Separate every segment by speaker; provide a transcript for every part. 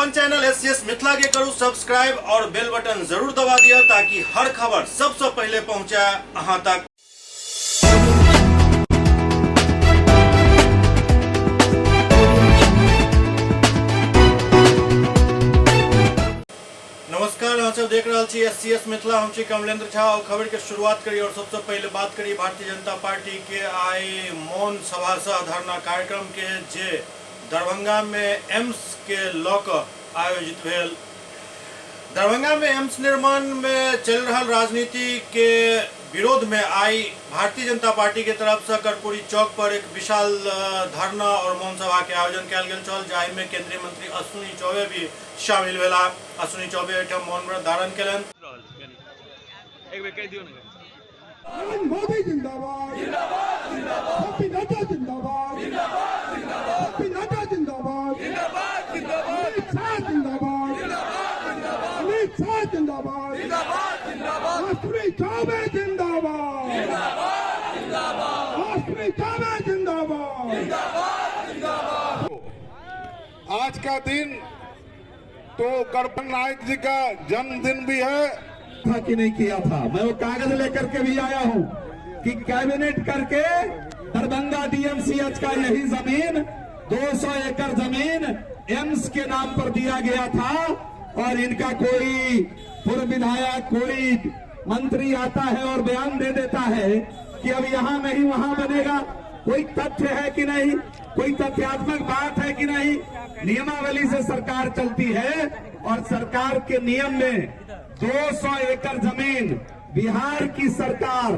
Speaker 1: अपन channel S C S Mithila के करू सब्सक्राइब और बेल बटन जरूर दबा दिया ताकि हर खबर सबसे पहले पहुंचे अहां तक। नमस्कार, अहाँ सब देख रहल छी एस सी एस मिथिला। हम छी कमलेंद्र झा और खबर के शुरुआत करी और सबसे पहले बात करी भारतीय जनता पार्टी के आइ मौन सभा सह धरना कार्यक्रम के जे दरभंगा में एम्स के लऽ कऽ आयोजित भेल। दरभंगा में एम्स निर्माण में चल रहल राजनीति के विरोध में आई भारतीय जनता पार्टी के तरफ से कर्पूरी चौक पर एक विशाल धरना और मौन सभा के आयोजन कयल गेल छल, जाहि में केंद्रीय मंत्री अश्विनी चौबे भी शामिल भेला। अश्विनी चौबे एहिठाम मौन व्रत धारण केलनि।
Speaker 2: नरेंद्र मोदी जिंदाबाद, जिंदाबाद जिंदाबाद, जेपी नड्डा जिंदाबाद, जिंदाबाद जिंदाबाद, जेपी नड्डा जिंदाबाद, जिंदाबाद जिंदाबाद, अमित शाह जिंदाबाद, जिंदाबाद जिंदाबाद, अमित शाह जिंदाबाद, जिंदाबाद जिंदाबाद, अश्विनी चौबे जिंदाबाद, जिंदाबाद जिंदाबाद, अश्विनी चौबे जिंदाबाद, जिंदाबाद जिंदाबाद।
Speaker 3: आज का दिन तो कर्पूरी नायक जी का जन्मदिन भी है।
Speaker 4: था कि नहीं किया था, मैं वो कागज लेकर के भी आया हूं कि कैबिनेट करके दरभंगा डीएमसीएच का यही जमीन 200 एकड़ जमीन एम्स के नाम पर दिया गया था और इनका कोई पूर्व विधायक कोई मंत्री आता है और बयान दे देता है कि अब यहां नहीं वहां बनेगा। कोई तथ्य है कि नहीं, कोई तथ्यात्मक बात है कि नहीं? नियमावली से सरकार चलती है और सरकार के नियम में 200 एकड़ जमीन बिहार की सरकार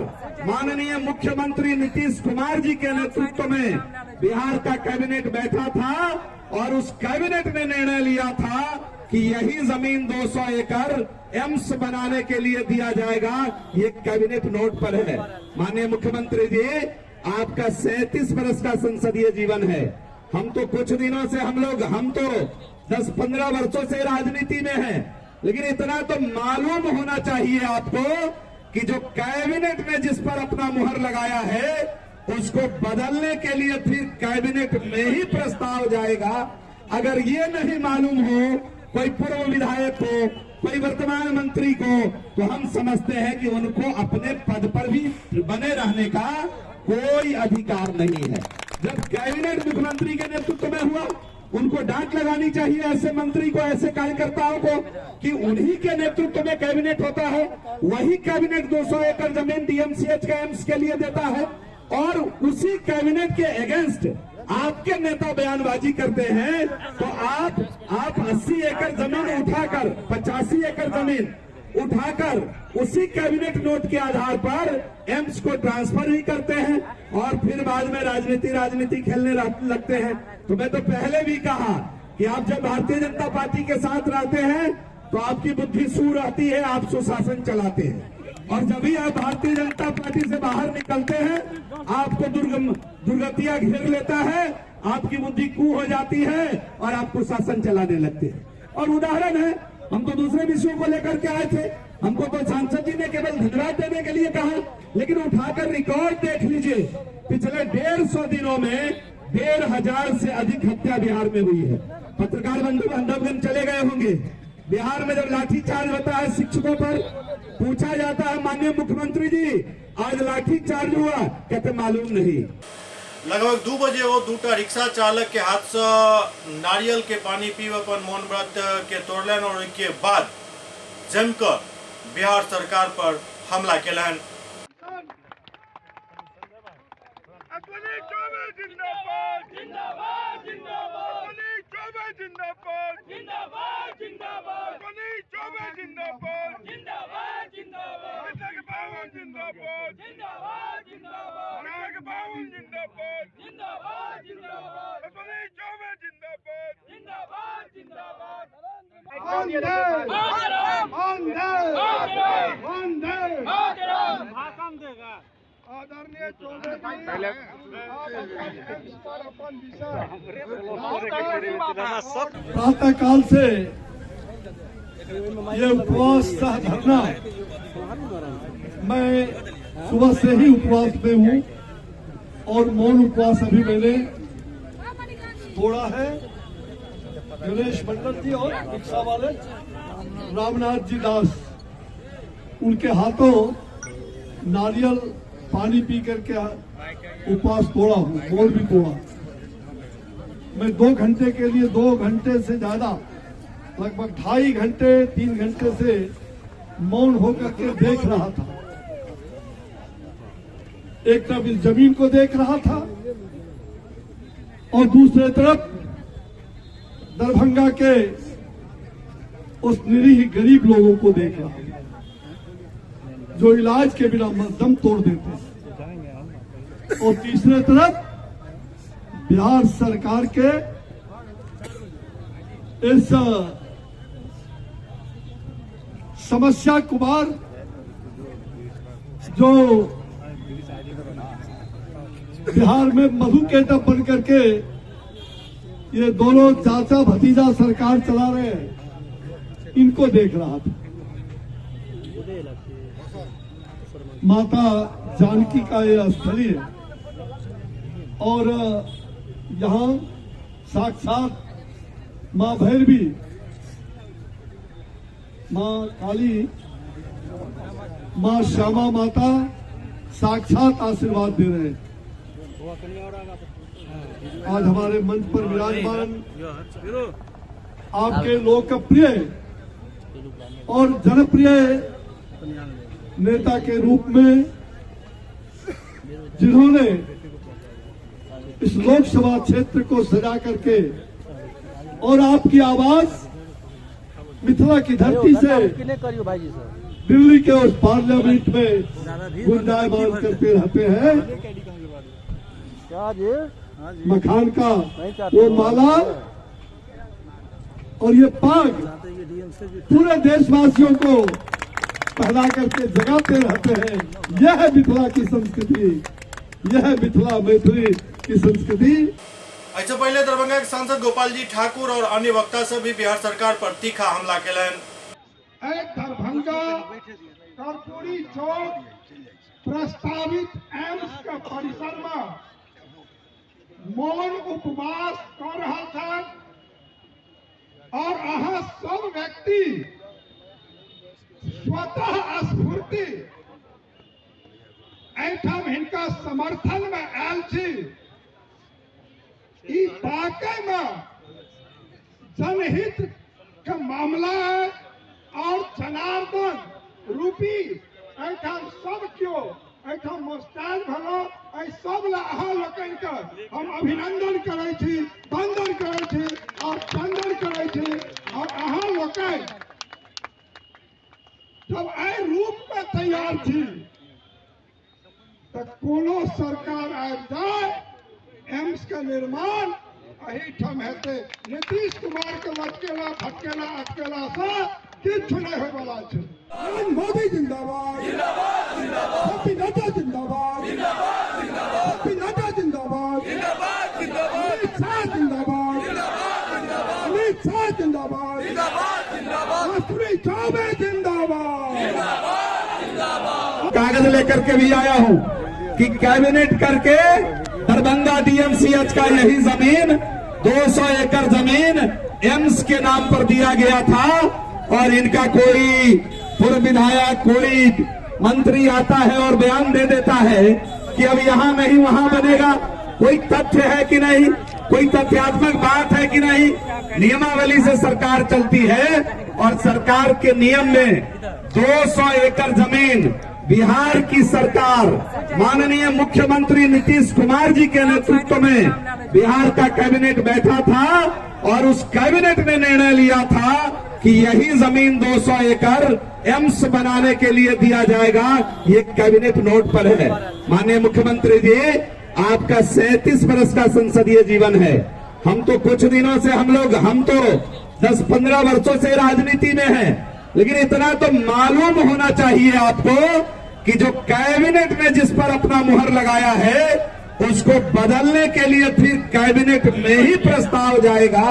Speaker 4: माननीय मुख्यमंत्री नीतीश कुमार जी के नेतृत्व में बिहार का कैबिनेट बैठा था और उस कैबिनेट ने निर्णय लिया था कि यही जमीन 200 एकड़ एम्स बनाने के लिए दिया जाएगा। ये कैबिनेट नोट पर है। माननीय मुख्यमंत्री जी, आपका 37 वर्ष का संसदीय जीवन है। हम तो कुछ दिनों से, हम लोग, हम तो 10-15 वर्षों से राजनीति में हैं, लेकिन इतना तो मालूम होना चाहिए आपको कि जो कैबिनेट ने जिस पर अपना मुहर लगाया है उसको बदलने के लिए फिर कैबिनेट में ही प्रस्ताव जाएगा। अगर ये नहीं मालूम हो कोई पूर्व विधायक को, कोई वर्तमान मंत्री को, तो हम समझते हैं कि उनको अपने पद पर भी बने रहने का कोई अधिकार नहीं है। जब कैबिनेट मुख्यमंत्री के नेतृत्व में हुआ, उनको डांट लगानी चाहिए ऐसे मंत्री को, ऐसे कार्यकर्ताओं को कि उन्हीं के नेतृत्व में कैबिनेट होता है, वही कैबिनेट 200 एकड़ जमीन डीएमसीएच का एम्स के लिए देता है और उसी कैबिनेट के अगेंस्ट आपके नेता बयानबाजी करते हैं। तो आप 80 एकड़ जमीन उठाकर, 85 एकड़ जमीन उठाकर उसी कैबिनेट नोट के आधार पर एम्स को ट्रांसफर ही करते हैं और फिर बाद में राजनीति राजनीति खेलने लगते हैं। तो मैं तो पहले भी कहा कि आप जब भारतीय जनता पार्टी के साथ रहते हैं तो आपकी बुद्धि सू रहती है, आप सुशासन चलाते हैं, और जब भी आप भारतीय जनता पार्टी से बाहर निकलते हैं आपको दुर्गतियां घेर लेता है, आपकी बुद्धि कू हो जाती है और आप कुशासन चलाने लगते हैं। और उदाहरण है, हम तो दूसरे विषयों को लेकर के आए थे, हमको तो सांसद जी ने केवल धन्यवाद देने के लिए कहा, लेकिन उठाकर रिकॉर्ड देख लीजिए, पिछले 150 दिनों में 1500 से अधिक हत्या बिहार में हुई है। पत्रकार बंधु बांधवगण चले गए होंगे। बिहार में जब लाठीचार्ज होता है शिक्षकों पर, पूछा जाता है माननीय मुख्यमंत्री जी आज लाठीचार्ज हुआ, कहते मालूम नहीं।
Speaker 1: लगभग 2 बजे वो दूटा रिक्शा चालक के हाथ से नारियल के पानी पीब अपन मौन व्रत के तोड़लनि और ओहिके बाद जमकर बिहार सरकार पर हमला केलनि।
Speaker 3: अश्विनी चौबे जिंदाबाद, जिंदाबाद जिंदाबाद, अश्विनी चौबे जिंदाबाद, जिंदाबाद जिंदाबाद, अश्विनी चौबे जिंदाबाद, जिंदाबाद जिंदाबाद, मिथिला के पावन जिंदाबाद, जिंदाबाद जिंदाबाद, मिथिला के पावन जिंदाबाद, जिंदाबाद जिंदाबाद, अश्विनी चौबे जिंदाबाद, जिंदाबाद जिंदाबाद।
Speaker 2: वंदे वंदे वंदे
Speaker 5: भाषण देगा
Speaker 2: आदरणीय चौबे जी, आप अपन अपन विषय प्रातः काल से ये उपवास सह धरना, मैं सुबह से ही उपवास में हूँ और मौन उपवास अभी मैंने तोड़ा है। गणेश मंडल जी और रिक्शा वाले रामनाथ जी दास, उनके हाथों नारियल पानी पी करके उपवास तोड़ा हूँ, बोल भी तोड़ा। मैं 2 घंटे के लिए, 2 घंटे से ज्यादा, लगभग 2.5 घंटे 3 घंटे से मौन होकर के देख रहा था। एक तरफ इस जमीन को देख रहा था और दूसरे तरफ दरभंगा के उस निरीह गरीब लोगों को देख रहा था जो इलाज के बिना दम तोड़ देते हैं, और तीसरे तरफ बिहार सरकार के इस समस्या कुमार जो बिहार में मधु के डब बन करके ये दोनों चाचा भतीजा सरकार चला रहे हैं, इनको देख रहा था। माता जानकी का ये स्थली है और यहाँ साक्षात माँ भैरवी, माँ काली, माँ श्यामा माता साक्षात आशीर्वाद दे रहे हैं। आज हमारे मंच पर विराजमान आपके लोकप्रिय और जनप्रिय नेता के रूप में जिन्होंने इस लोकसभा क्षेत्र को सजा करके और आपकी आवाज मिथिला की धरती से दिल्ली के उस पार्लियामेंट में गुंजायमान करते रहते हैं, मखान का वो माला और ये पाग पूरे देशवासियों को पहना करके जगाते रहते हैं। यह है मिथिला की संस्कृति, यह है मिथिला मैथिली की संस्कृति।
Speaker 1: ऐसे पहले दरभंगा के सांसद गोपाल जी ठाकुर और अन्य वक्ता सब भी बिहार सरकार पर तीखा हमला केलनि।
Speaker 2: दरभंगा कर्पूरी चौक प्रस्तावित एम्स के परिसर में मौन उपवास कर रहा था और अहाँ सब व्यक्ति स्वतः स्फूर्ति एहिठाम हिनका समर्थन में आयल छी। ई वाकई में जनहित के मामला है और जनार्दन रूपी एहिठाम सब क्यों एहिठाम मुस्तैद भलो, एहि सब ला अहाँ लोकनि के हम अभिनंदन करै छी, वंदन करै छी और चंदन करै छी। और अहाँ लोकनि जब एहि रूप में तैयार छी तो कोनो सरकार आबि जाए एम्स के निर्माण एहिठाम हेतै। नीतीश कुमार के लटकेला फटकेला अटकेला से किछु नहीं होयवला छै। मोदी जिंदाबाद, जिंदाबाद जिंदाबाद, नड्डा जिंदाबाद, जिंदाबाद जिंदाबाद, नड्डा जिंदाबाद, जिंदाबाद जिंदाबाद, अमित शाह जिंदाबाद, जिंदाबाद जिंदाबाद, अमित शाह जिंदाबाद, जिंदाबाद जिंदाबाद, अश्विनी चौबे जिंदाबाद, जिंदाबाद जिंदाबाद।
Speaker 4: कागज लेकर के भी आया हूँ कि कैबिनेट करके दरभंगा डीएमसीएच का यही जमीन 200 एकड़ जमीन एम्स के नाम पर दिया गया था और इनका कोई पूर्व विधायक, कोई मंत्री आता है और बयान दे देता है कि अब यहां नहीं वहां बनेगा। कोई तथ्य है कि नहीं, कोई तथ्यात्मक बात है कि नहीं? नियमावली से सरकार चलती है और सरकार के नियम में 200 एकड़ जमीन बिहार की सरकार माननीय मुख्यमंत्री नीतीश कुमार जी के नेतृत्व में बिहार का कैबिनेट बैठा था और उस कैबिनेट ने निर्णय लिया था कि यही जमीन 200 एकड़ एम्स बनाने के लिए दिया जाएगा। ये कैबिनेट नोट पर है। माननीय मुख्यमंत्री जी, आपका 37 वर्ष का संसदीय जीवन है। हम तो कुछ दिनों से हम तो 10-15 वर्षों से राजनीति में हैं, लेकिन इतना तो मालूम होना चाहिए आपको कि जो कैबिनेट ने जिस पर अपना मुहर लगाया है उसको बदलने के लिए फिर कैबिनेट में ही प्रस्ताव जाएगा।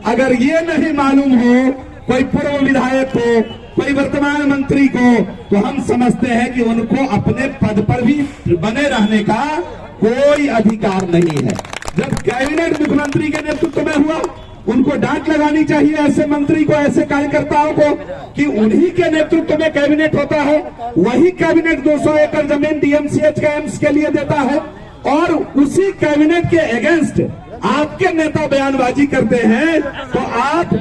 Speaker 4: अगर ये नहीं मालूम हो कोई पूर्व विधायक को, कोई वर्तमान मंत्री को, तो हम समझते हैं कि उनको अपने पद पर भी बने रहने का कोई अधिकार नहीं है। जब कैबिनेट मुख्यमंत्री के नेतृत्व में हुआ, उनको डांट लगानी चाहिए ऐसे मंत्री को, ऐसे कार्यकर्ताओं को कि उन्हीं के नेतृत्व में कैबिनेट होता है, वही कैबिनेट 200 एकड़ जमीन डीएमसीएच का एम्स के लिए देता है और उसी कैबिनेट के अगेंस्ट आपके नेता बयानबाजी करते हैं। तो आप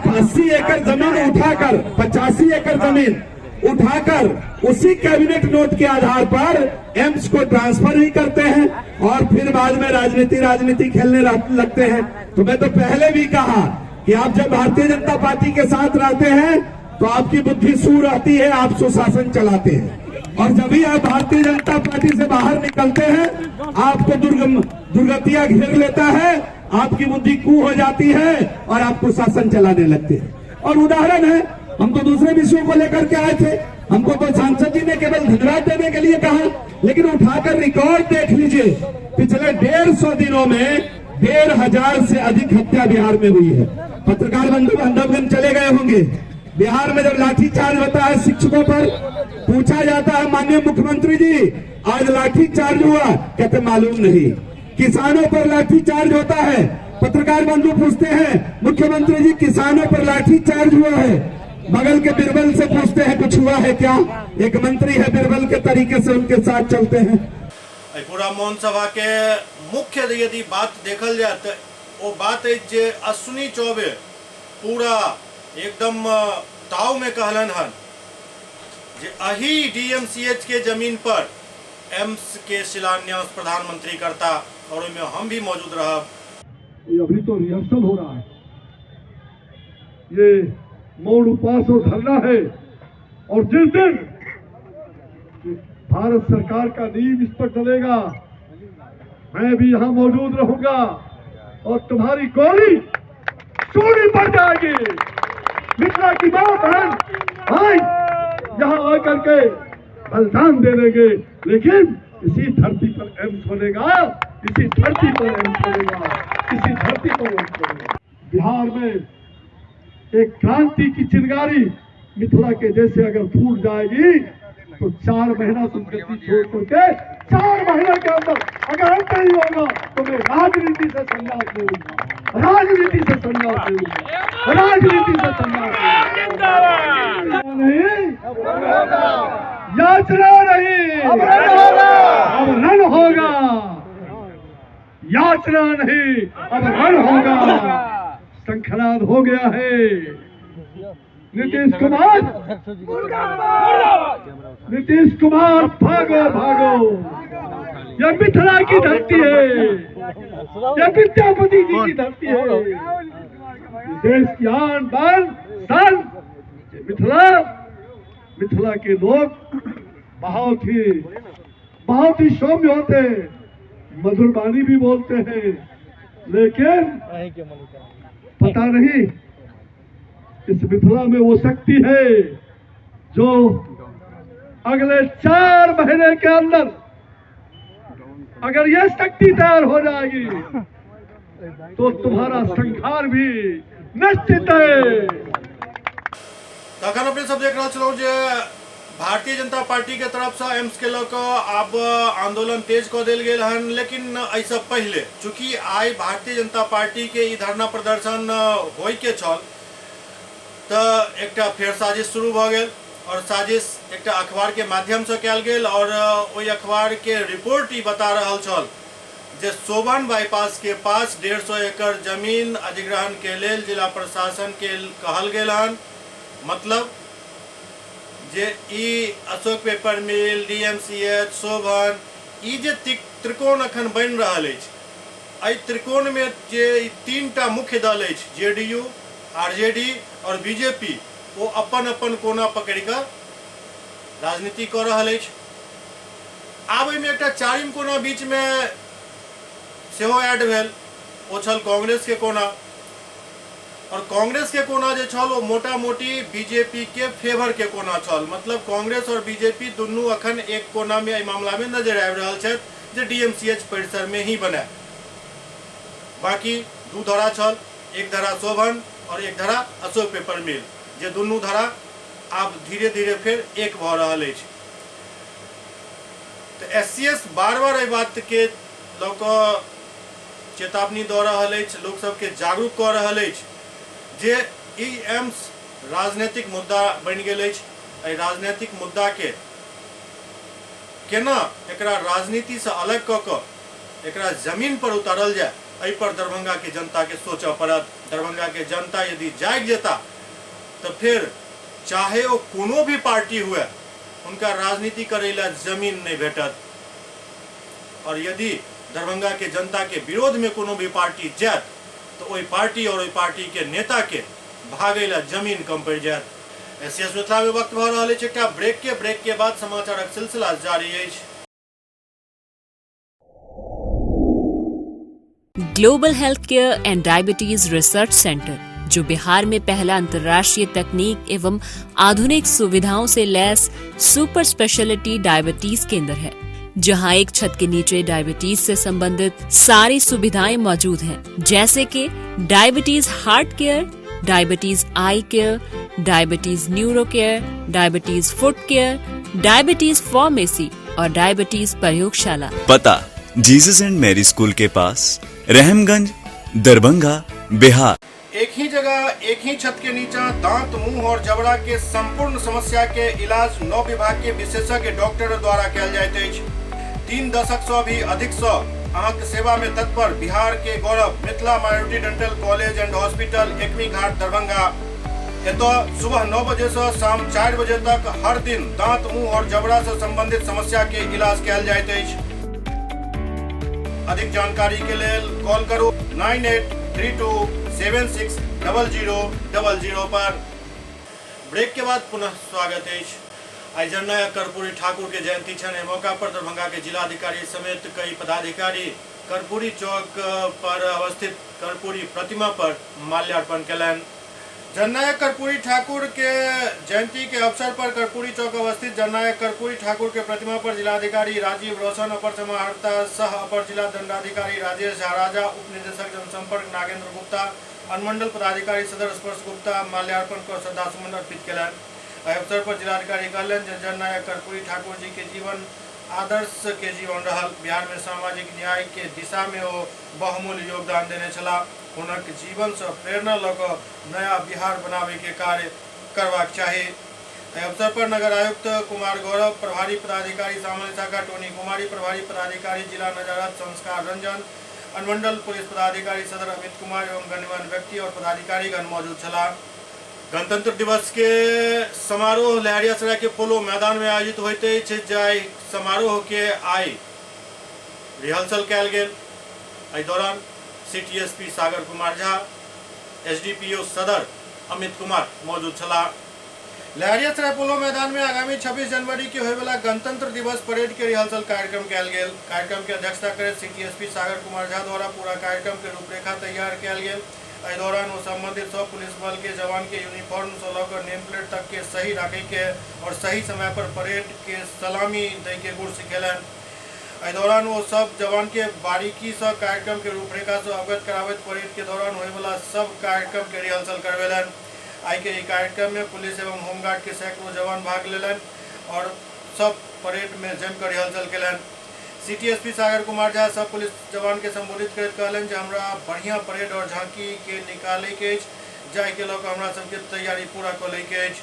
Speaker 4: 80 एकड़ जमीन उठाकर, 85 एकड़ जमीन उठाकर उसी कैबिनेट नोट के आधार पर एम्स को ट्रांसफर ही करते हैं और फिर बाद में राजनीति राजनीति खेलने लगते हैं। तो मैं तो पहले भी कहा कि आप जब भारतीय जनता पार्टी के साथ रहते हैं तो आपकी बुद्धि सू रहती है, आप सुशासन चलाते हैं, और जब भी आप भारतीय जनता पार्टी से बाहर निकलते हैं आपको दुर्गतियां घेर लेता है, आपकी बुद्धि कू हो जाती है और आप कुशासन चलाने लगते हैं। और उदाहरण है, हम तो दूसरे विषयों को लेकर के आए थे, हमको तो सांसद जी ने केवल धन्यवाद देने के लिए कहा, लेकिन उठाकर रिकॉर्ड देख लीजिए, पिछले 150 दिनों में 1500 से अधिक हत्या बिहार में हुई है। पत्रकार बंधु बांधवगण चले गए होंगे। बिहार में जब लाठीचार्ज होता है शिक्षकों पर, पूछा जाता है माननीय मुख्यमंत्री जी आज लाठीचार्ज हुआ, कहते मालूम नहीं। किसानों पर लाठीचार्ज होता है, पत्रकार बंधु पूछते हैं मुख्यमंत्री जी किसानों पर लाठीचार्ज हुआ है, बगल के बीरबल से पूछते हैं कुछ हुआ है क्या। एक मंत्री है बीरबल के तरीके से उनके साथ चलते हैं।
Speaker 1: पूरा मौन सभा के मुख्य यदि बात देखल जाए तो वो बात है जे अश्विनी चौबे पूरा एकदम ताव में कहलन हन जे अही डीएमसीएच के जमीन पर एम्स के शिलान्यास प्रधानमंत्री करता और ओहिमे हम भी मौजूद रहब।
Speaker 2: ये अभी तो रिहर्सल हो रहा है, ये मौन उपवास और धरना है, और जिस दिन भारत सरकार का नींव इस पर डलेगा मैं भी यहां मौजूद रहूंगा और तुम्हारी गोली चूड़ी पड़ जाएगी। मिथिला की मां बहन भाई यहां आकर के बलिदान दे देंगे, लेकिन इसी धरती पर एम्स बनेगा, इसी धरती पर एम्स बनेगा, इसी धरती पर एम्स बनेगा। बिहार में एक क्रांति की चिंगारी मिथिला के जैसे अगर फूट जाएगी तो 4 महीना तुम गद्दी छोड़ करके 4 महीने के अंदर अगर अंत नहीं होगा तो मैं राजनीति से संन्यास ले लूंगा, राजनीति से संन्यास ले लूंगा, राजनीति से संन्यास नहीं, याचना नहीं, अब रण होगा, याचना नहीं अब रण होगा। शंखनाद हो गया है। नीतीश कुमार, नीतीश कुमार भागो भागो, यह मिथिला की धरती है, यह विद्यापति जी की धरती है, देश की आन बान शान मिथिला। मिथिला के लोग बहुत ही सौम्य होते हैं, मधुर वाणी भी बोलते हैं, लेकिन पता नहीं इस मिथिला में वो शक्ति है जो अगले 4 महीने के अंदर अगर ये शक्ति तैयार हो जाएगी तो तुम्हारा संहार भी निश्चित है।
Speaker 1: तखन अपने सब देख रहल छलहुँ जे भारतीय जनता पार्टी के तरफ से एम्स के लऽ कऽ आब आंदोलन तेज कऽ देल गेल हन, लेकिन एहिसँ पहिले चूँकि आइ भारतीय जनता पार्टी के ई धरना प्रदर्शन होय के छल तऽ एकटा फेर साजिश शुरू भऽ गेल और साजिश एकटा अखबार के माध्यम से कयल गेल और ओहि अखबार के रिपोर्ट ई बता रहल छल जे शोभन बाईपास के पास 150 एकड़ जमीन अधिग्रहण के लेल जिला प्रशासन के कहल गेल हन। मतलब जे ई अशोक पेपर मिल, डीएमसीएच, शोभन, ई जे त्रिकोण अखन बनि रहल अछि, एहि त्रिकोण में जे ई 3टा मुख्य दल अछि, जेडीयू, आरजेडी और बीजेपी, ओ अपन अपन कोना पकड़ि कऽ राजनीति कऽ रहल अछि। आब एहिमे एकटा चारिम कोना बीचमे सेहो ऐड भेल, ओ छल कांग्रेस के कोना, और कांग्रेस के कोना जे छल ओ मोटा मोटी बीजेपी के फेवर के कोना छल। मतलब कांग्रेस और बीजेपी दुनू अखन एक कोना में एहि मामला में नजर आबि रहल छथि जे डीएमसीएच परिसर में ही बनाए। बाकी 2 धड़ा छल, एक धड़ा शोभन और एक धड़ा अशोक पेपर मिल, जे दुनू धड़ा आब धीरे धीरे फेर एक भऽ रहल अछि। तऽ एससीएस बार बार एहि बात के लऽ कऽ चेतावनी दऽ रहल अछि, लोक सबके जागरूक कऽ रहल अछि जे ई एम्स राजनीतिक मुद्दा बनि गेल अछि। एहि राजनीतिक मुद्दा के केना एकरा राजनीति से अलग कऽ कऽ एकरा जमीन पर उतारल जाय, एहि पर दरभंगा के जनता के सोचऽ पड़त। दरभंगा के जनता यदि जागि जेता तऽ फेर चाहे ओ कोनो भी पार्टी हुए, हुनका राजनीति करै ला जमीन नहीं भेटत। और यदि दरभंगा के जनता के विरोध में कोनो भी पार्टी जायत तो ओहि पार्टी और ओहि पार्टी के नेता के भागै ला जमीन कम पड़ि जायत। एससीएस मिथिला में वक्त भऽ रहल अछि एकटा ब्रेक के। ब्रेक के बाद समाचारक सिलसिला जारी अछि।
Speaker 6: Global health care and diabetes research centre, जो बिहार में पहला अंतर्राष्ट्रीय तकनीक एवं आधुनिक सुविधाओं से लैस सुपर स्पेशलिटी डायबिटीज केंद्र है, जहां एक छत के नीचे डायबिटीज से संबंधित सारी सुविधाएं मौजूद हैं, जैसे कि diabetes heart care, diabetes eye care, diabetes neuro care, diabetes foot care, diabetes pharmacy और डायबिटीज प्रयोगशाला।
Speaker 7: पता जीसस एंड मैरी स्कूल के पास, रहमगंज, दरभंगा, बिहार।
Speaker 1: एक ही जगह एक ही छत के नीचा दांत, मुंह और जबड़ा के संपूर्ण समस्या के इलाज 9 विभाग के विशेषज्ञ डॉक्टर द्वारा कयल जाइत अछि। 3 दशक से भी अधिक से अहाँके सेवा में तत्पर बिहार के गौरव Mithila minority dental college and hospital, Ekmi Ghat, Darbhanga. एतऽ सुबह 9 बजे से शाम 4 बजे तक हर दिन दांत, मुंह और जबड़ा से संबंधित समस्या के इलाज कयल जाइत अछि। अधिक जानकारी के लेल कॉल करू 9832760000 पर। ब्रेक के बाद पुनः स्वागत अछि। आइ जननायक कर्पूरी ठाकुर के जयंती छनि। एहि मौका पर दरभंगा के जिलाधिकारी समेत कई पदाधिकारी कर्पूरी चौक पर अवस्थित कर्पूरी प्रतिमा पर माल्यार्पण कयलनि। जननायक कर्पूरी ठाकुर के जयंती के अवसर पर कर्पूरी चौक अवस्थित जननायक कर्पूरी ठाकुर के प्रतिमा पर जिलाधिकारी राजीव रोशन, अपर समाहर्ता सह अपर जिला दंडाधिकारी राजेश झा राजा, उप निदेशक जनसंपर्क नागेंद्र गुप्ता, अनुमंडल पदाधिकारी सदर स्पर्श गुप्ता माल्यार्पण कर श्रद्धासुमन अर्पित कयलनि। एहि अवसर पर जिलाधिकारी कहलनि जे जननायक कर्पूरी ठाकुर जी के जीवन आदर्श के जीवन रहल। बिहार में सामाजिक न्याय के दिशा में ओ बहुमूल्य योगदान देने छलाह। हुनक जीवन से प्रेरणा लऽ कऽ नया बिहार बनावे के कार्य करबाक चाही। एहि अवसर पर नगर आयुक्त कुमार गौरव, प्रभारी पदाधिकारी सामान्य शाखा टोनी कुमारी, प्रभारी पदाधिकारी जिला नजारत संस्कार रंजन, अनुमंडल पुलिस पदाधिकारी सदर अमित कुमार एवं गण्यमान्य व्यक्ति और पदाधिकारीगण मौजूद छलाह। गणतंत्र दिवस के समारोह लहरियासराय के पोलो मैदान में आयोजित होइत अछि, जाहि समारोह के आइ रिहर्सल कयल गेल। एहि दौरान city SP Sagar Kumar Jha, SDPO Sadar Amit Kumar मौजूद छलाह। लहरियासराय पोलो मैदान में आगामी 26 जनवरी के होयवला गणतंत्र दिवस परेड के रिहर्सल कार्यक्रम कयल गेल। कार्यक्रम के अध्यक्षता करैत सिटी एसपी सागर कुमार झा द्वारा पूरा कार्यक्रम के रूपरेखा तैयार कयल गेल। एहि दौरान ओ संबंधित सब पुलिस बल के जवान के यूनिफॉर्म से लऽ नेम प्लेट तक के सही राखे के और सही समय पर परेड के सलामी दै के गुर सिखेलनि। एहि दौरान ओ सब जवान के बारीकी से कार्यक्रम के रूपरेखा से अवगत कराबैत परेड के दौरान होयवला सब कार्यक्रम के रिहर्सल करवेलनि। आइ के कार्यक्रम में पुलिस एवं होमगार्ड के सैकड़ों जवान भाग लेलनि और सब परेड में जमकर रिहर्सल केलनि। सिटी एसपी सागर कुमार झा सब पुलिस जवान के संबोधित करैत कहलनि जे हमरा बढ़िया परेड और झांकी के निकाले के अछि, जाहि के लऽ कऽ हमरा सबके तैयारी पूरा कऽ लै के अछि।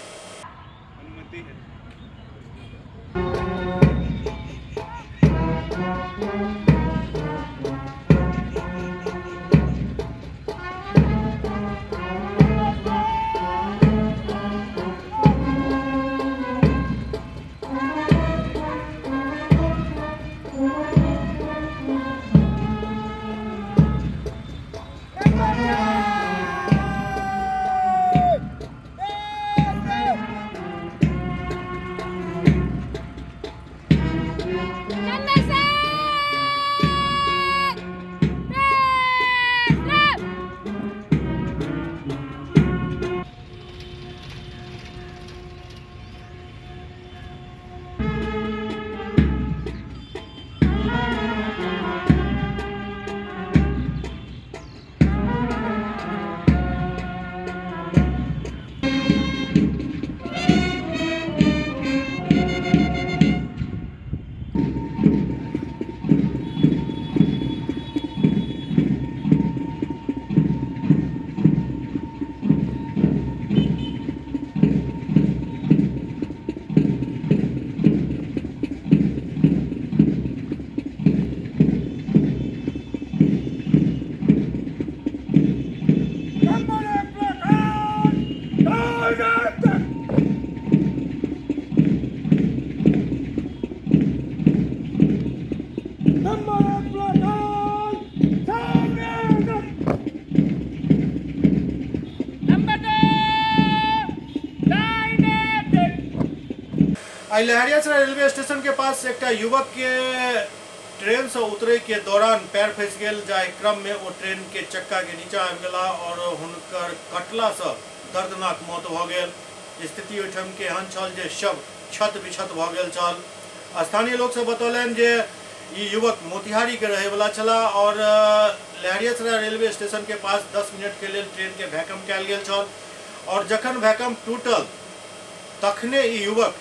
Speaker 8: Namaste!
Speaker 1: आइ लहरियासराय रेलवे स्टेशन के पास एकटा युवक के ट्रेन से उतरे के दौरान पैर फंसि गेल, जाहि क्रम में ओ ट्रेन के चक्का के नीचा आबि गेला और हुनकर कटला से दर्दनाक मौत भऽ गेल। स्थिति ओहिठाम के एहन छल जे शव क्षत विक्षत भऽ गेल छल। स्थानीय लोक सब बतौलनि जे ई युवक मोतिहारी के रहै वाला छलाह और लहरियासराय रेलवे स्टेशन के पास 10 मिनट के लेल ट्रेन के वैक्यूम कयल गेल छल और जखन वैक्यूम टूटल तखने ई युवक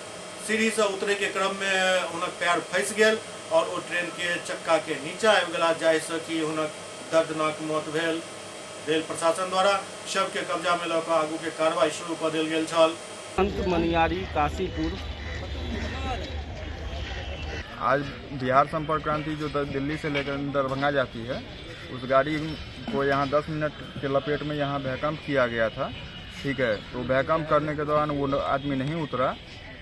Speaker 1: सीढ़ी से उतरे के क्रम में हुनक पैर फंसि गेल और ओ ट्रेन के चक्का के नीचा आबि गेला, जाहिसँ कि हुनक दर्दनाक मौत भेल। रेल प्रशासन द्वारा शव के कब्जा में लऽ कऽ आगू के कार्रवाई शुरू कऽ देल गेल छल।
Speaker 8: अंत मनियारी काशीपुर।
Speaker 9: आज बिहार संपर्क क्रांति जो दिल्ली से लेकर दरभंगा जाती है, उस गाड़ी को यहाँ 10 मिनट के लपेट में यहाँ भूकंप किया गया था। ठीक है, तो भूकंप करने के दौरान वो आदमी नहीं उतरा।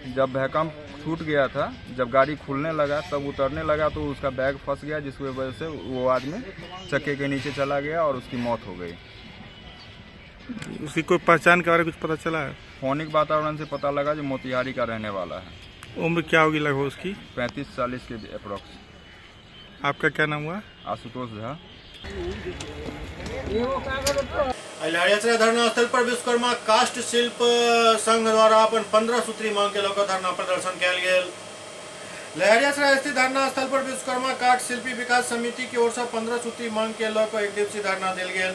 Speaker 9: जब भूकंप छूट गया था, जब गाड़ी खुलने लगा तब उतरने लगा तो उसका बैग फंस गया, जिसकी वजह से वो आदमी चक्के के नीचे चला गया और उसकी मौत हो गई।
Speaker 10: उसकी कोई पहचान के बारे में कुछ पता चला है?
Speaker 9: फोनिक वातावरण से पता लगा जो मोतिहारी का रहने वाला है।
Speaker 10: उम्र क्या होगी लगभग उसकी?
Speaker 9: 35-40 के अप्रोक्स।
Speaker 10: आपका क्या नाम हुआ?
Speaker 9: आशुतोष झा।
Speaker 1: लहरियासराय धरना स्थल पर विश्वकर्मा काष्ठ शिल्प संघ द्वारा अपन 15 सूत्री मांग के लऽ कऽ धरना प्रदर्शन कयल गेल। लहरियासराय स्थित धरना स्थल पर विश्वकर्मा काष्ठ शिल्पी विकास समिति की ओर से 15 सूत्री मांग के लऽ कऽ एक दिवसीय धरना देल गेल।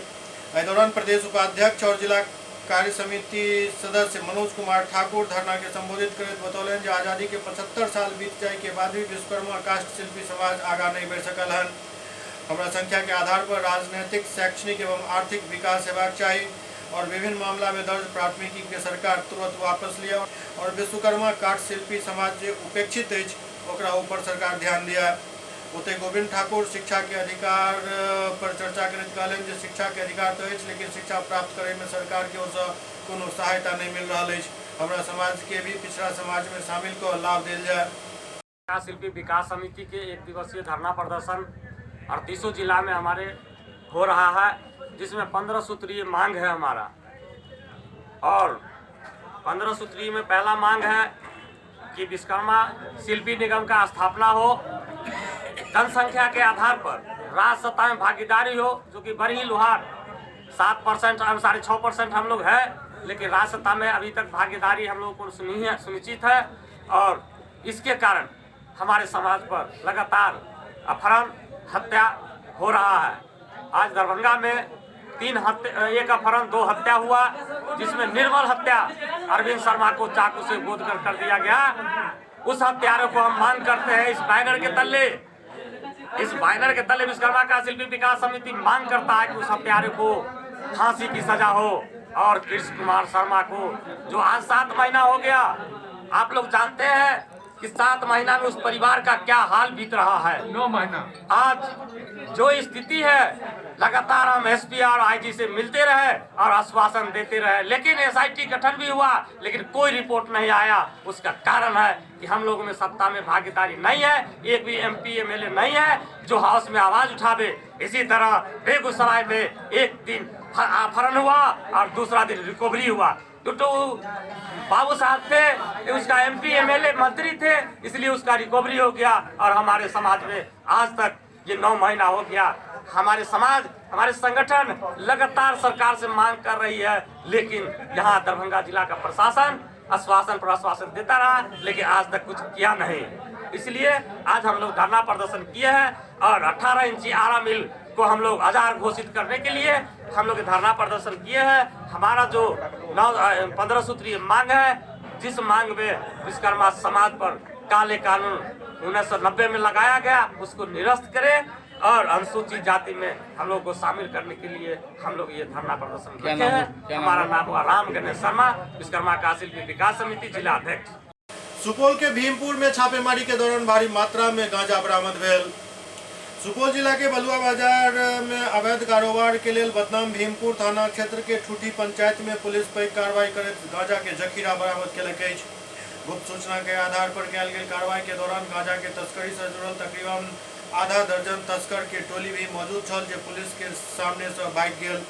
Speaker 1: एहि दौरान प्रदेश उपाध्यक्ष और जिला कार्य समिति सदस्य मनोज कुमार ठाकुर धरना के संबोधित करैत बतौलनि जे आजादी के 75 साल बीत जाय के बाद भी विश्वकर्मा काष्ठ शिल्पी समाज आगा नहीं बढ़ि सकल हन। हमरा संख्या के आधार पर राजनीतिक, शैक्षणिक एवं आर्थिक विकास हेबाक चाही और विभिन्न मामला में दर्ज प्राथमिकी के सरकार तुरंत वापस लिया और विश्वकर्मा काष्ठ शिल्पी समाज जे उपेक्षित अछि ओकरा ऊपर सरकार ध्यान दिया। ओतहि गोविंद ठाकुर शिक्षा के अधिकार पर चर्चा करैत कहलनि जे शिक्षा के अधिकार तो अछि, लेकिन शिक्षा प्राप्त करे में सरकार के ओर से कोनो सहायता नहीं मिल रहा अछि। हमरा समाज के भी पिछड़ा समाज में शामिल कऽ लाभ देल जाय।
Speaker 8: शिल्पी विकास समिति के एक दिवसीय धरना प्रदर्शन 38 जिला में हमारे हो रहा है, जिसमें 15 सूत्रीय मांग है हमारा। और 15 सूत्रीय में पहला मांग है कि विश्वकर्मा शिल्पी निगम का स्थापना हो, जनसंख्या के आधार पर राज्य सत्ता में भागीदारी हो, जो कि बड़ी लोहार 7% 6.5% हम लोग हैं, लेकिन राज्य सत्ता में अभी तक भागीदारी हम लोगों को नहीं है सुनिश्चित है। और इसके कारण हमारे समाज पर लगातार अपहरण हत्या हो रहा है। आज दरभंगा में 3 हत्या, 1 अपहरण 2 हत्या हुआ, जिसमें निर्मल हत्या अरविंद शर्मा को चाकू से गोद कर दिया गया। उस हत्यारों को हम मांग करते हैं इस बैनर के तले, इस बैनर के तले विश्वकर्मा का शिल्पी विकास समिति मांग करता है कि उस हत्यारे को फांसी की सजा हो। और कृष्ण कुमार शर्मा को, जो आज 7 महीना हो गया, आप लोग जानते हैं कि 7 महीना में उस परिवार का क्या हाल बीत रहा है। 9 महीना आज जो स्थिति है, लगातार हम एसपी और आईजी से मिलते रहे और आश्वासन देते रहे, लेकिन एसआईटी गठन भी हुआ, लेकिन कोई रिपोर्ट नहीं आया। उसका कारण है कि हम लोगों में सत्ता में भागीदारी नहीं है, एक भी एमपी एमएलए नहीं है जो हाउस में आवाज उठावे। इसी तरह बेगूसराय में एक दिन अपहरण हुआ और दूसरा दिन रिकवरी हुआ। तो बाबू साहब थे, उसका एमपी एमएलए मंत्री थे, इसलिए उसका रिकवरी हो गया। और हमारे समाज में आज तक ये 9 महीना हो गया, हमारे समाज, हमारे संगठन लगातार सरकार से मांग कर रही है, लेकिन यहाँ दरभंगा जिला का प्रशासन आश्वासन पर आश्वासन देता रहा, लेकिन आज तक कुछ किया नहीं। इसलिए आज हम लोग धरना प्रदर्शन किए हैं और 18 इंची आरा मिल को हम लोग आजार घोषित करने के लिए हम लोग धरना प्रदर्शन किए हैं। हमारा जो 15 सूत्रीय मांग है, जिस मांग में विश्वकर्मा समाज पर काले कानून 1990 में लगाया गया, उसको निरस्त करें और अनुसूचित जाति में हम लोग को शामिल करने के लिए हम लोग ये धरना प्रदर्शन रखे हैं। हमारा नाम हुआ राम गणेश शर्मा, विश्वकर्मा का शिल्पी विकास समिति जिला अध्यक्ष।
Speaker 1: सुपौल के भीमपुर में छापेमारी के दौरान भारी मात्रा में गांजा बरामद भेल। सुपौल जिला के बलुआ बाजार में अवैध कारोबार के लेल बदनाम भीमपुर थाना क्षेत्र के ठूठी पंचायत में पुलिस पैघ कार्रवाई करैत गांजा के जखीरा बरामद केलक अछि। गुप्त सूचना के आधार पर कयल गेल कार्रवाई के दौरान गांजा के तस्करी से जुड़ल तकरीबन आधा दर्जन तस्कर के टोली भी मौजूद छल, जे पुलिस के सामने से भागि गेल।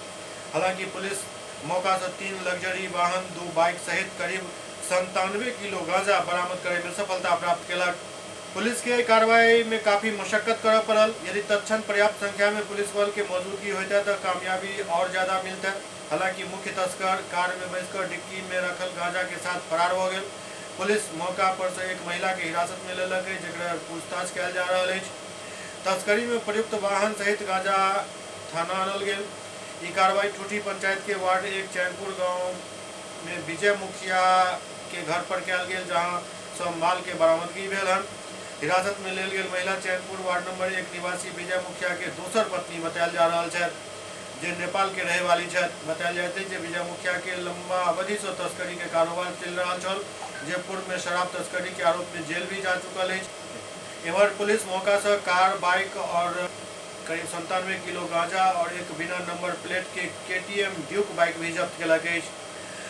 Speaker 1: हालांकि पुलिस मौका से 3 लग्जरी वाहन, 2 बाइक सहित करीब 97 किलो गांजा बरामद करे में सफलता प्राप्त केलक। पुलिस के कार्रवाई में काफी मशक्कत करय पड़ल। यदि तत्क्षण पर्याप्त संख्या में पुलिस बल के मौजूदगी होता तो कामयाबी और ज्यादा मिलता। हालांकि मुख्य तस्कर कार में बैसकर डिक्की में रखल गांजा के साथ फरार हो गए। पुलिस मौका पर से एक महिला के हिरासत में लेलक, जकरा पूछताछ कयल जा रहल अछि। तस्करी में प्रयुक्त वाहन सहित गांजा थाना आनल गेल। ई कार्रवाई ठूठी पंचायत के वार्ड 1 चैनपुर गांव में विजय मुखिया के घर पर कयल गेल, जहां सब माल के बरामदगी भेल हन। हिरासत में लेल गेल महिला चैनपुर वार्ड नंबर 1 निवासी विजय मुखिया के दोसर पत्नी बतायल जा रहल छथि, जे नेपाल के रहे वाली छथि। बतायल जाइत अछि जे विजय मुखिया के लंबा अवधि से तस्करी के कारोबार चलि रहल छल, जे पूर्व में शराब तस्करी के आरोप में जेल भी जा चुकल अछि। एम्हर पुलिस मौका से कार, बाइक और करीब 97 किलो गांजा और एक बिना नंबर प्लेट के KTM Duke bike भी जब्त केलक अछि।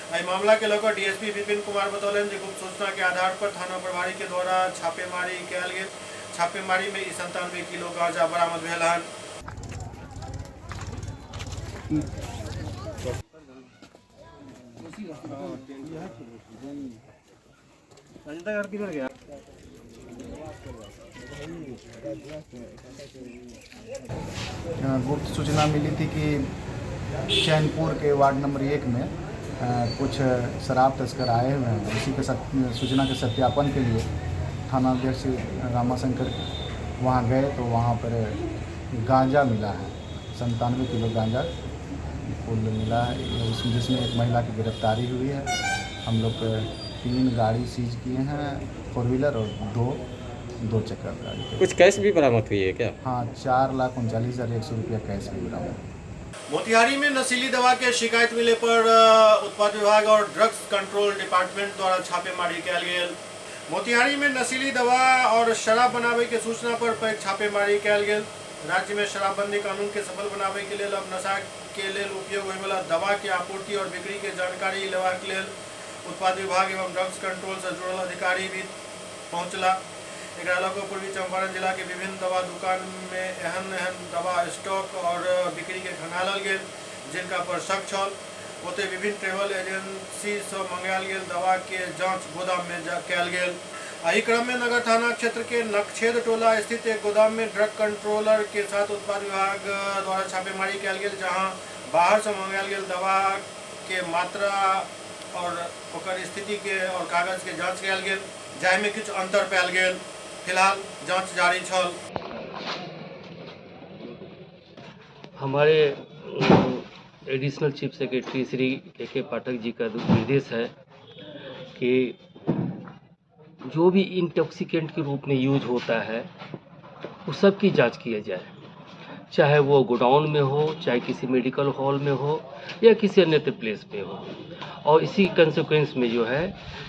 Speaker 1: एहि मामला के लऽ कऽ डीएसपी विपिन कुमार बतौलनि जे गुप्त सूचना के आधार पर थाना प्रभारी के द्वारा छापेमारी कयल गेल। छापेमारी में ई 97 किलो गांजा बरामद भेल हन।
Speaker 11: गुप्त सूचना मिली थी कि चैनपुर के वार्ड नंबर 1 में कुछ शराब तस्कर आए हुए हैं। उसी के सूचना के सत्यापन के लिए थाना अध्यक्ष रामाशंकर वहाँ गए तो वहाँ पर गांजा मिला है, 97 किलो गांजा कुल मिला है, उसमें जिसमें एक महिला की गिरफ्तारी हुई है। हम लोग 3 गाड़ी सीज किए हैं, 4 व्हीलर और दो चक्कर गाड़ी।
Speaker 12: कुछ कैश भी बरामद हुई है क्या?
Speaker 11: हाँ, 4,39,100 रुपया कैश भी बरामद।
Speaker 1: मोतिहारी में नशीली दवा के शिकायत मिले पर उत्पाद विभाग और ड्रग्स कंट्रोल डिपार्टमेंट द्वारा छापेमारी कयल गेल। मोतिहारी में नशीली दवा और शराब बनावे के सूचना पर पैघ छापेमारी कयल गेल। राज्य में शराबबंदी कानून के सफल बनावे के लेल अब नशा के लेल उपयोग होय वाला दवा के आपूर्ति और बिक्री के जानकारी लेबाक लेल उत्पाद विभाग एवं ड्रग्स कंट्रोल से जुड़ल अधिकारी भी पहुँचला। एकरा अलावा पूर्वी चंपारण जिला के विभिन्न दवा दुकान में एहन एहन दवा स्टॉक और बिक्री के खंगालल गेल, जिनका पर शक छल। ओतहि विभिन्न ट्रेवल एजेंसी से मंगायल गेल दवा के जांच गोदाम में कयल गेल। एहि क्रम में नगर थाना क्षेत्र के नकछेद टोला स्थित एक गोदाम में ड्रग कंट्रोलर के साथ उत्पाद विभाग द्वारा छापेमारी कयल गेल, जहां बाहर से मंगायल गेल दवा के मात्रा और ओकर स्थिति के और कागज के जांच कयल गेल, जाहिमे किछु अंतर पायल गेल। फिलहाल जांच जारी छल।
Speaker 13: हमारे additional chief secretary Shri K Pathak ji का निर्देश है कि जो भी इंटॉक्सिकेंट के रूप में यूज होता है उस सब की जांच किया जाए, चाहे वो गोडाउन में हो, चाहे किसी मेडिकल हॉल में हो या किसी अन्य प्लेस पे हो। और इसी कंसिक्वेंस में जो है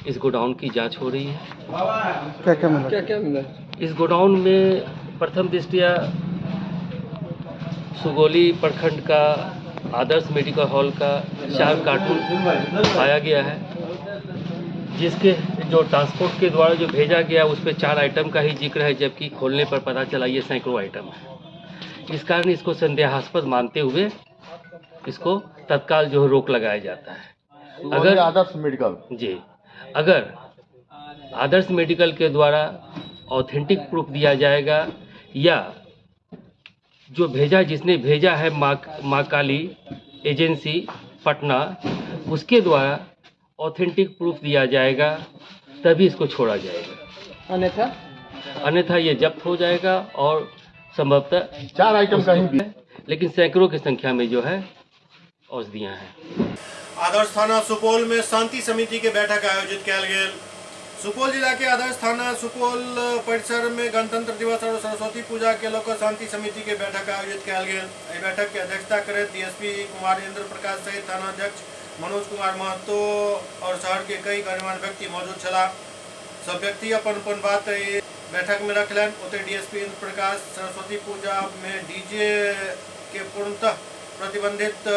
Speaker 13: इस गोडाउन की जांच हो रही है।
Speaker 11: क्या क्या मिला? क्या क्या मिला
Speaker 13: इस गोडाउन में? प्रथम दृष्टया सुगौली प्रखंड का आदर्श मेडिकल हॉल का 4 कार्टून पाया गया है, जिसके जो ट्रांसपोर्ट के द्वारा जो भेजा गया उस पर 4 आइटम का ही जिक्र है, जबकि खोलने पर पता चला ये सैकड़ों आइटम है। इस कारण इसको संदेहास्पद मानते हुए इसको तत्काल जो है रोक लगाया जाता है। अगर
Speaker 11: आदर्श मेडिकल
Speaker 13: जी, अगर आदर्श मेडिकल के द्वारा ऑथेंटिक प्रूफ दिया जाएगा या जो भेजा, जिसने भेजा है माँ काली एजेंसी पटना, उसके द्वारा ऑथेंटिक प्रूफ दिया जाएगा तभी इसको छोड़ा जाएगा,
Speaker 11: अन्यथा
Speaker 13: अन्यथा ये जब्त हो जाएगा। और संभवतः
Speaker 11: 4 आइटम का ही,
Speaker 13: लेकिन सैकड़ों की संख्या में जो है औषधियाँ हैं।
Speaker 1: आदर्श थाना सुपौल में शांति समिति के बैठक आयोजित कयल गेल। सुपौल जिला के आदर्श थाना सुपौल परिसर में गणतंत्र दिवस और सरस्वती पूजा के लऽ कऽ शांति समिति के बैठक आयोजित कयल गेल। एहि बैठक के अध्यक्षता करैत डीएसपी कुमार इंद्र प्रकाश सहित थानाध्यक्ष मनोज कुमार महतो और शहर के कई गणमान्य व्यक्ति मौजूद छलाह। सब व्यक्ति अपन अपन बात एहि बैठक में रखलनि। ओतहि डीएसपी इंद्र प्रकाश सरस्वती पूजा में डीजे के पूर्णतः प्रतिबंधित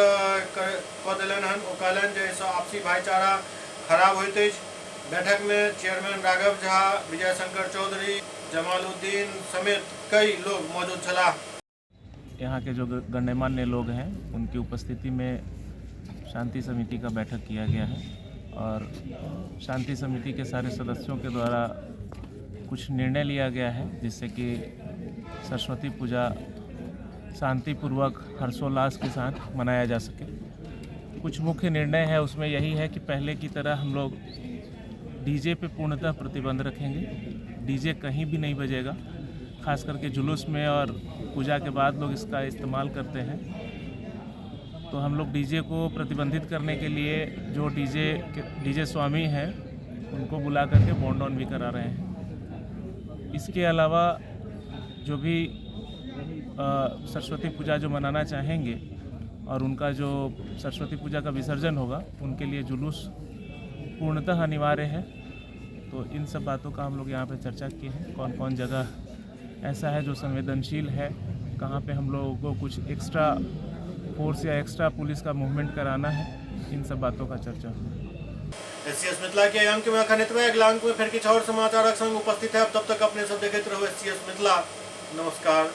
Speaker 1: कऽ देलनि हन। ओ कहलनि जे एहिसँ आपसी भाईचारा खराब होइत अछि। बैठक में चेयरमैन राघव झा, विजय शंकर चौधरी, जमालुद्दीन समेत कई लोग मौजूद छलाह।
Speaker 12: यहाँ के जो गण्यमान्य लोग हैं, उनकी उपस्थिति में शांति समिति का बैठक किया गया है और शांति समिति के सारे सदस्यों के द्वारा कुछ निर्णय लिया गया है, जिससे कि सरस्वती पूजा शांतिपूर्वक, हर्षोल्लास के साथ मनाया जा सके। कुछ मुख्य निर्णय है, उसमें यही है कि पहले की तरह हम लोग डीजे पे पूर्णतः प्रतिबंध रखेंगे। डीजे कहीं भी नहीं बजेगा, खास करके जुलूस में और पूजा के बाद लोग इसका इस्तेमाल करते हैं, तो हम लोग डीजे को प्रतिबंधित करने के लिए जो डीजे स्वामी हैं, उनको बुला करके बॉन्ड ऑन भी करा रहे हैं। इसके अलावा जो भी सरस्वती पूजा जो मनाना चाहेंगे और उनका जो सरस्वती पूजा का विसर्जन होगा, उनके लिए जुलूस पूर्णतः अनिवार्य है। तो इन सब बातों का हम लोग यहाँ पे चर्चा किए हैं। कौन कौन जगह ऐसा है जो संवेदनशील है, कहाँ पे हम लोगों को कुछ एक्स्ट्रा फोर्स या एक्स्ट्रा पुलिस का मूवमेंट कराना है, इन सब बातों का चर्चा हुआ।
Speaker 1: एससीएस मिथिला के अंक में अखन एतबे। अगला अंक में फिर किछु और समाचारक संग उपस्थित है। तब तक अपने सब देखैत रहू एससीएस मिथिला। नमस्कार।